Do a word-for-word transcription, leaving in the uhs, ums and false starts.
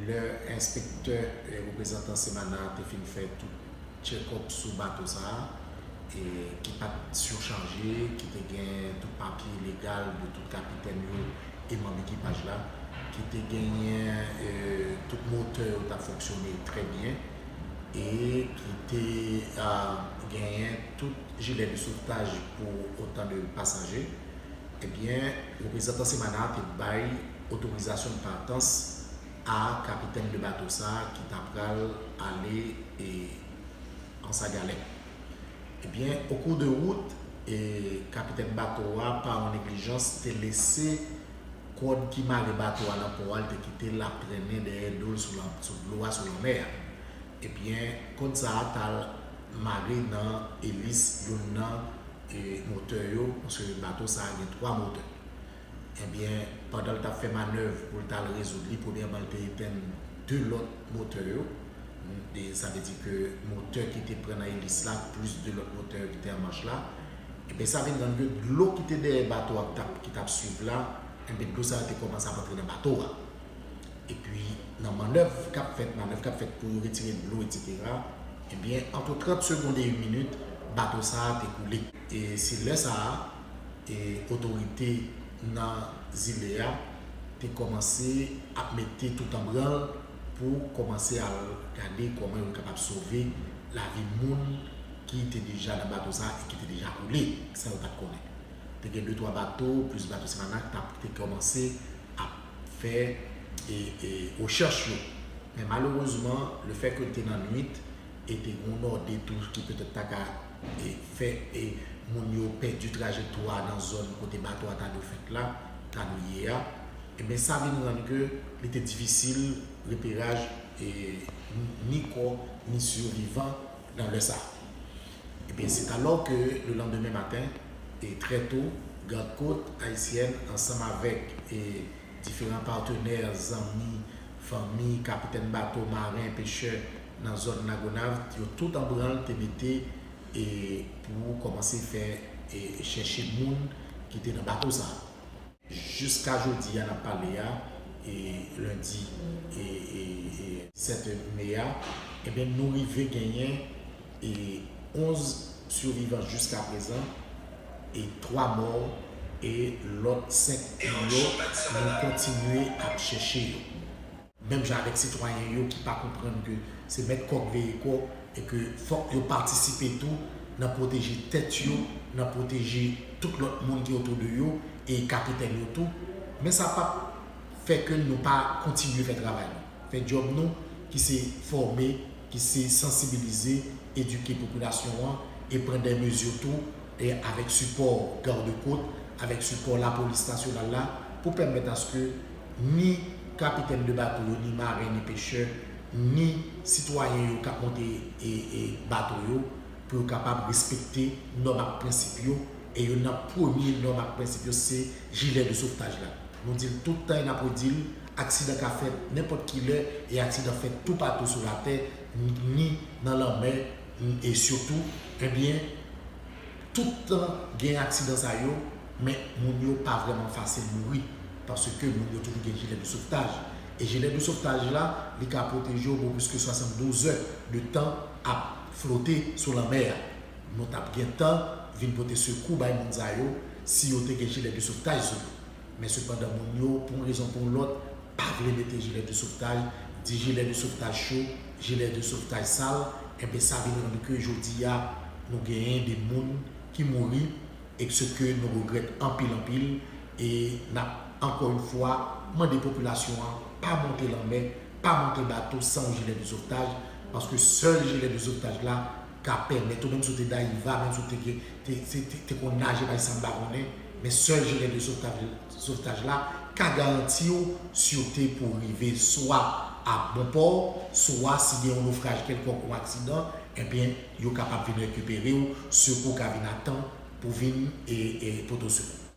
Lè enspektè, e, reprezantan Semanah te fin fè tout tchekòp sou bato sa a, e, ki pa t sichanje, ki te gen tout papye legal de tout kapitèn yo e manm ekipaj la, ki te genyen, e, tout motè yo t ap fonksyone trè byen, e ki te, a, genyen tout jilè de sovtaj pou otan de pasaje, ebyen, reprezantan Semanah te bay otorizasyon de patans a kapitèn de bato sa a ki ta pral ale, e, an Sagalè. Ebyen, au cours de route, e, kapitèn bato a, pa yon neglijans, te lese kòd ki mare bato a nan pò a, li te kite l ap trennen dèyè do l sou lan-, sou dlo a, sou lanmè a. Ebyen, kòd sa a t al mare nan elis youn nan, e, motè yo, paske bato sa a gen twa motè. Ebyen, pandan l t ap fè manèv pou l t al rezoud li, premyèman, l te etenn de lòt motè yo. E sa vle di ke motè ki te pran nan elis la, plis de lòt motè yo ki te an mach la. Ebyen, sa vin rann ke dlo ki te dèyè bato a, k t ap, ki t ap swiv la, ebyen, dlo sa yo te kòmanse ap antre nan bato a. Epi, nan manèv k ap fèt, manèv k ap fèt pou yo retire dlo, etsetera, ebyen, ant trant segonn e yon minit, bato sa a te koule. E se lè sa a, e otorite nan zile a te kòmanse ap mete tout an branl pou kòmanse al gade kòman yo kapab sove lavi moun ki te deja nan bato sa a e ki te deja koule, san yo pa t konnen. Te gen de twa bato, plis bato Semanah, k t ap, te kòmanse ap fè, e, e, rechèch yo. Men malerezman, lefètke l te nan nwit, e te gen yon nòde tou ki petèt ta ka, e, fè, e, moun yo pèdi trajektwa nan zòn kote bato a ta dwe fèt la, ta dwe ye a, ebyen, sa vin rann ke li te difisil reperaj, e, ni kò, ni sivivan nan lè sa a. Ebyen, c'est alors que le lendemain matin, e trè to, gad kot ayisyèn ansanm avèk, e, diferan patnè, zanmi, fanmi, kapitèn bato, maren, pechè nan zòn Lagonav, yo tout an branl te mete, e, pou kòmanse fè, e, chèche moun ki te nan bato sa a. Jiska jodi a n ap pale a, e, lendi, e, e, e, disèt me a, ebyen, nou rive genyen, e, onz sivivan jiska prezan, e twa mò, e lòt senk yo, nou kontinye ap chèche yo. Menm jan avèk sitwayen yo ki pa konprann ke se mèt kòk veye kò e ke fòk yo patisipe tou nan pwoteje tèt yo, nan pwoteje tout lòt moun ki otou de yo e kapitèn yo tou. Men sa p ap fè ke nou pa kontinye fè travay nou, fè djòb nou ki se fòme, ki se sansibilize, edike popilasyon an e pran de mezi tou, e avèk sipò gad kot, avèk sipò lapolis nasyonal la, pou pèmèt aske ni kapitèn de bato yo, ni maren, ni pechè, ni sitwayen yo k ap monte, e, e, bato yo, pou yo kapab respekte nòm ak prensip yo, e youn nan premye nòm ak prensip yo se jilè de sovtaj la. Nou di l tout tan e n ap redi l, aksidan ka fèt nenpòt ki lè, e aksidan fèt toupatou sou latè, ni nan lanmè, e sitou, ebyen, tout tan gen aksidan sa yo, men moun yo pa vrèman fasil mouri, paske moun yo toujou gen jilè de sovtaj. E jilè de sovtaj la, li ka pwoteje w pou plis ke swasanndouz è de tan ap flote sou lanmè a. Nou t ap gentan vin pote sekou bay moun sa yo si yo te gen jilè de sovtaj sou yo. Men sepandan, moun yo, pou yon rezon pou yon lòt, pa vle mete jilè de sovtaj, di jilè de sovtaj cho, jilè de sovtaj sal, enben sa vin rann ke jodi a, nou genyen de moun ki mouri, e se ke nou regrèt anpil, anpil, e n ap, ankò yon fwa, mande popilasyon an, pa monte lanmè, pa monte bato san yon jilè de sovtaj, paske sèl jilè de sovtaj la ka pèmèt ou, menm si w te dayiva, menm si w te gen, te, te, te, te konn naje, bay sa m pa konnen, men sèl jilè de sovtaj, sovtaj la ka garanti w sirte pou w rive swa a bon pò, swa si gen yon nofraj kèlkonk, yon aksidan, ebyen, yo kapab vin rekipere w, sekou ka vin a tan pou vin e, e pote w sekou.